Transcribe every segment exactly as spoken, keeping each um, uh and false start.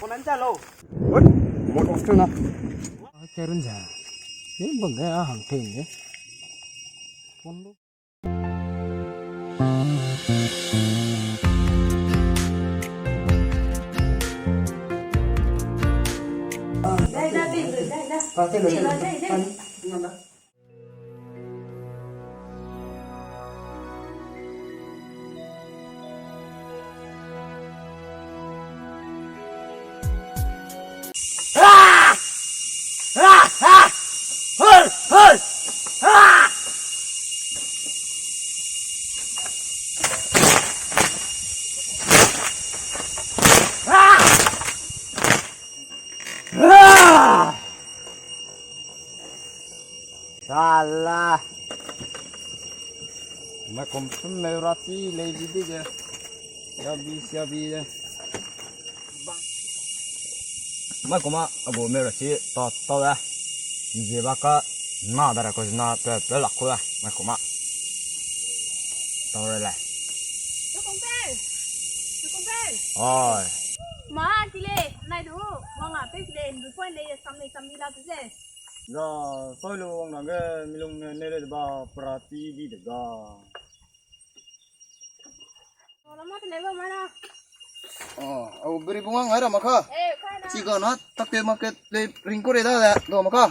Phone an ta lo. What? What of na? Kerun ja. Ni bang ga hang thei ne. Phone lo. Dai da, dai da, dai da. Sala. Ma kum pum meu ra chi lei bi di ge. Siabi, siabi de. Ma kuma agu meu ra chi ta, ta de. Nzie ba ka na da ra ko na pe, pe lak ku da. Ma kuma. Ta re le. Oi. Ma, ki le, nai du, wang a pe ki le, ndu poi ne, sam ne, sam ni la tu ze. Za, soi lu wang nang ge milung ne, ne le ba prati di de ga. Lama te le ba mana. Oh, au beri bungang hai ra maka. Eh, kai na. Chi ga na, tak te market le ring ko re da le, do maka.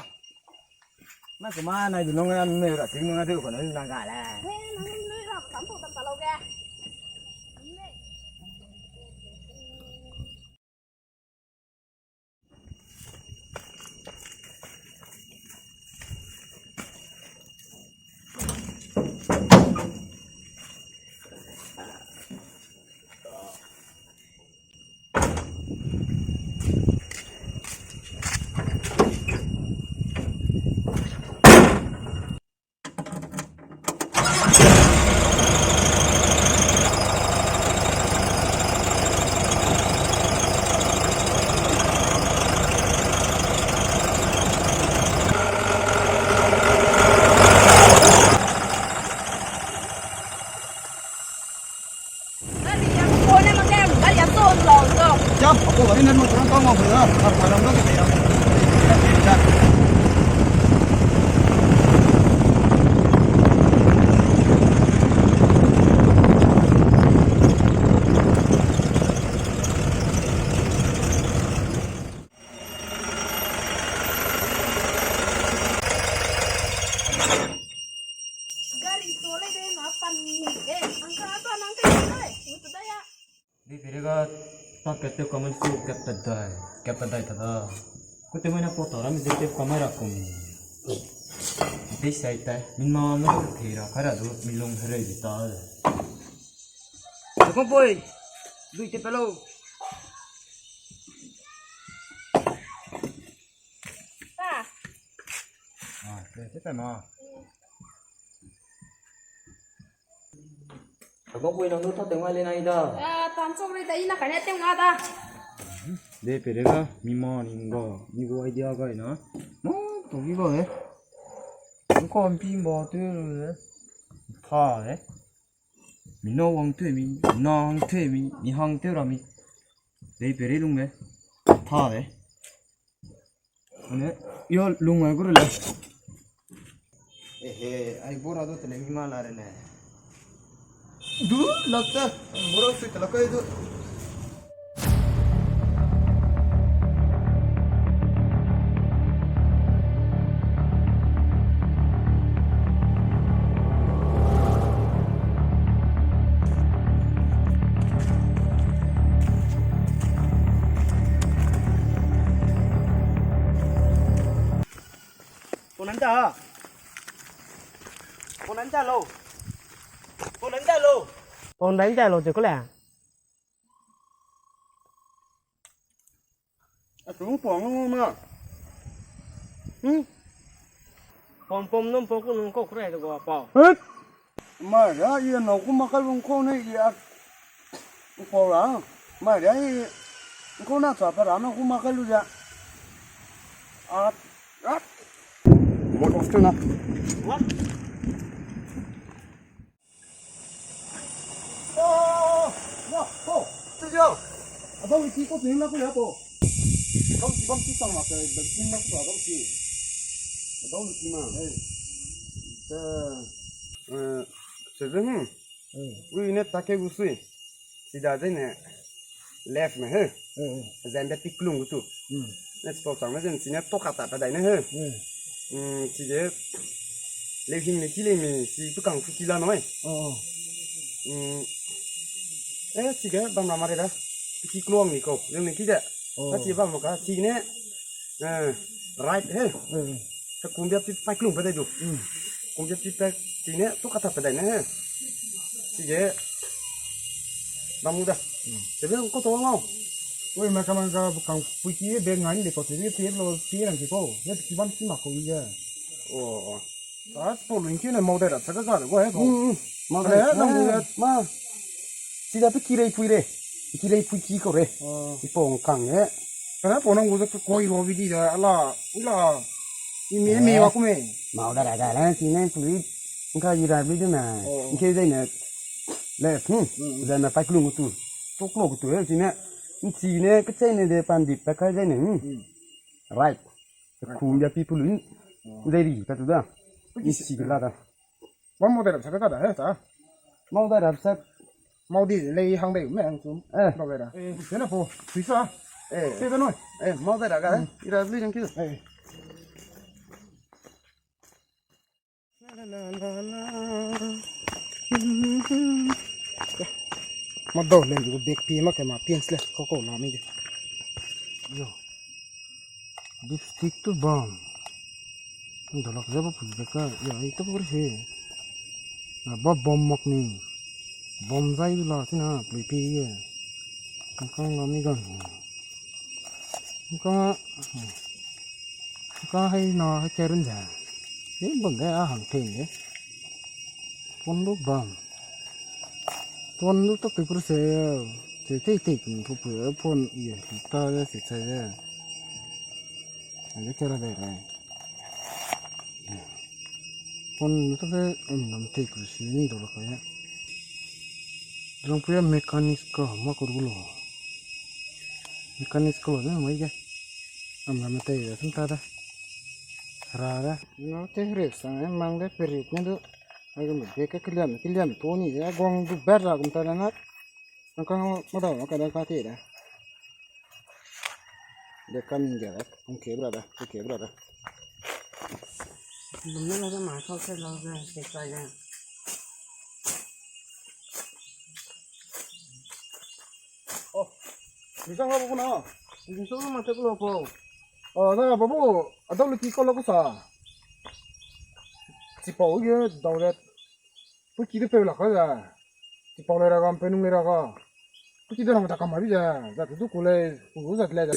Ma kuma nai du nong an me ra ting nong a du ko na nang ga le. Eh, nang ne ra tam to tam ta lo ge. Gari sole de na pan ni. Eh, angka apa nang kai kai. Mutu da ya. Di pere ga ta kete comment su kete dai, kete dai ta da. Kute mai na po ta ra mi de te kamera kum. Te sai ta, mi na na te ra kara du mi long here di ta. Te kong poi. Lui te pelo. Pa. Ah, te, te, te, ma. Te kong poi nang du ta te ngai le nai da. Ah, tan chok re ta i na kane te nga da. De pere ga, mi ma ning ga, mi gu idea ga na. Ma, to gi ga he. Ko mpi mba te le. Tha he. Mi na wang te mi, na hang te mi, mi hang te ra mi. Dei peri lung me. Tha de. Ane, yo lung ai gure le. Ehe, ai bora do tele mi ma la re ne. Du, lak ta. Bora sui tele kai du. Phone an ta. Phone an ta lo. Phone an ta lo. Phone an ta lo, je ko le. A tu pong ma. Hmm? Pom pom nom pom ku nung ko kure de go pa. Hut. Ma ra ye no ku ma ka lung ko ne ye a. Ko ra. Ma ra ye ko na cha pa ra no ku ma ka lu ya. A. A. What of na? What? Oh, no, oh, 这就。Abang iti ko ping la ko ya po. Kam ki bam ki sang mak ke, bam ki mak sa kam ki. Dau lu ki ma. Eh. Te, eh, sebe, hmm. Eh. Ui ne take gu sui. Sida zene left me he. Eh, eh. Zan be piklung gu tu. Hmm. Ne spot sang ne zene sine toka ta ta dai ne he. Eh. Hmm, side leu hin me ki lei me, si tu kang tu ki la noi. Oh, oh. Hmm. Eh, sige, bam ra mare da. Ki kluang ni ko, leu ni ki de. Oh. Ka ki bam ka, si ne. Eh, right he. Eh. Ka kumbia pi pai klung pe dai du. Hmm. Kumbia pi pai si ne, tu kata pe dai ne he. Sige. Bam mu da. Hmm. Sebe ko to ngau. Ui, ma ka man ka kang pui ki be ngai ni de ko, sebe pi lo pi rang ki ko. Ne ki bam ki ma ko ye. Oh, oh. A, po lun ki ne mau dai ra, sa ka ga de go he ko. Hmm, hmm. Mau dai ra, nang gu ya. Ma. Sida pe ki rei pui re. Pe ki rei pui ki ko re. Oh. Ki pong kang e. Kana po nang gu ze koi ro bi di da, ala, ila. I mi, mi wa ku me. Mau dai ra ga la, si ne pui. Nka i ra bi de na. Oh. Nke zai ne. Le, hmm. Hmm. Zai na pai klung tu. Tu klung tu he, si ne. Nchi ne, ke chai ne de pan di pa kai zai ne. Hmm. Hmm. Right. Right. Kumbia pi pulu. Oh. Zai ri, ka tu da. Nchi la da. Bam mau dai ra sa ka da, he, sa. Mau dai ra sa. Mau di lei hang dai me hang sum. Eh. Mau dai ra. Eh. Tena po, sui sa. Eh. Te da noi. Eh, mau dai ra ga. Hmm. Ira lui jang ki. Eh. Ma dau le gu bek pi ma ke ma pins le ko ko la mi de. Yo. Dipstick tu bam. Ndolak ze ba pui de ka, ya, i tu bur he. Na ba bom mak ni. Bom zai la sina pui pi ye. Kang kang la mi gan. Kang, kang hai na hai ke run ja. Ni bom de a hang te ye. Pon lu bam. Pon lu tak tu pur se. Se te te kin pu pu pon ye ta ye se se ye. Ade ke ra de re. Phone mi ta se, em, nam tei ku si ni do la ka ya. Zong pu ya mechanic ka ma ku ru lo. Mechanic ka lo ne mai ge. Am nam tei da tum ta da. Ra da. No te re sang e mang de perit ne du. Ai gum de ke kiliam, kiliam to ni ya guang du ber ra gum ta la na. Nang kang ma dau ma ka da ka te da. De ka ning ge da, kung ke bra da, kung ke bra da. Lum ne la da ma sau se la da, se sai da. Oh, mi sang la bu na. Mi sang ma te ku lo po. Oh, na babu, a dau lu ki ko lo ku sa. Chi pau ye dau le. Pu ki de peu la ka za. Chi pau le ra ga, peu nung le ra ga. Pu ki de na ma ta kam ma bi za. Za tu du ku le, ku lu za le za.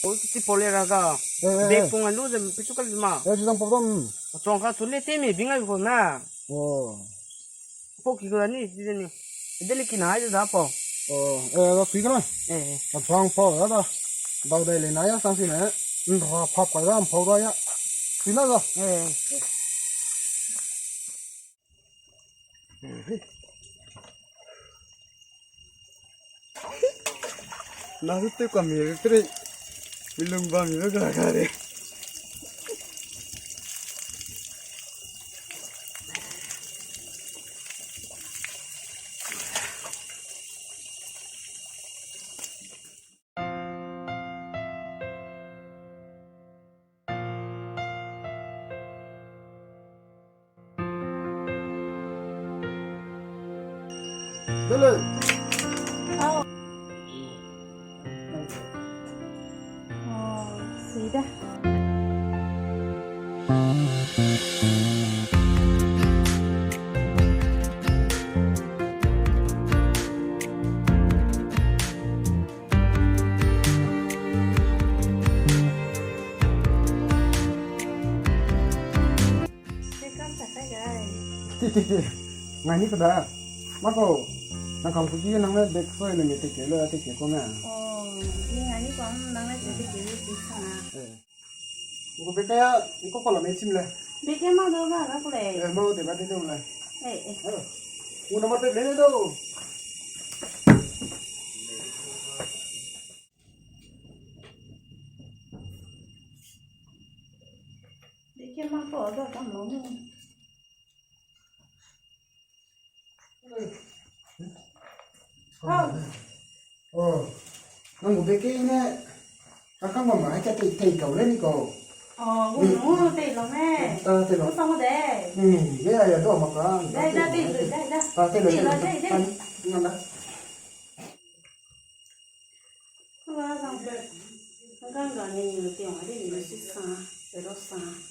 O chi pau le ra ga. Eh, eh, be eh. Pung a lu ze pe chu ka lu ma. Eh, chi zang pau dam. Chong ka chu le te me bi ngai ko na. Oh. Pau ki ko ni, di de ni. De le ki na ai da pau. Oh, eh, da sui ka na. Eh, eh. A bang pau da da. Dau dai le na ya sang si ne. N ra phap ka da, n pau da ya. Sui na da. Eh. Na hu te kwa mi re tre. Mi lung ba mi lo ga ga re. Dele. Au. Oh, sui da. Ngai ni pe da. Ma ko, nang kang pu ki nang ne bek soi le me te ke le te ke ko me. Oh, i ngai ni ko nang ne te ke le ti sa. Eh. Ngo bek ya, i ko ko la me chim le. Bek ya ma do ga ga ko le. Eh, ma de ba de do le. Eh, eh. Ngo na ma te le do. Hau. Oh, nang gu beke ne, kakang bam ma, ka tei, tei kau le ni kau. Oh, gu nu tei lau me. Ta tei lau. Ku sang de. Ni, ni, ya, ya, do ma ka. Dai, dai, tei lu, dai, dai. Ta tei lu, tei lu, dai, dai. Ta ni, nang da. Kula sang pe. Kakang ga ni ni lu tei ma de ni lu si sang, pe lu sang.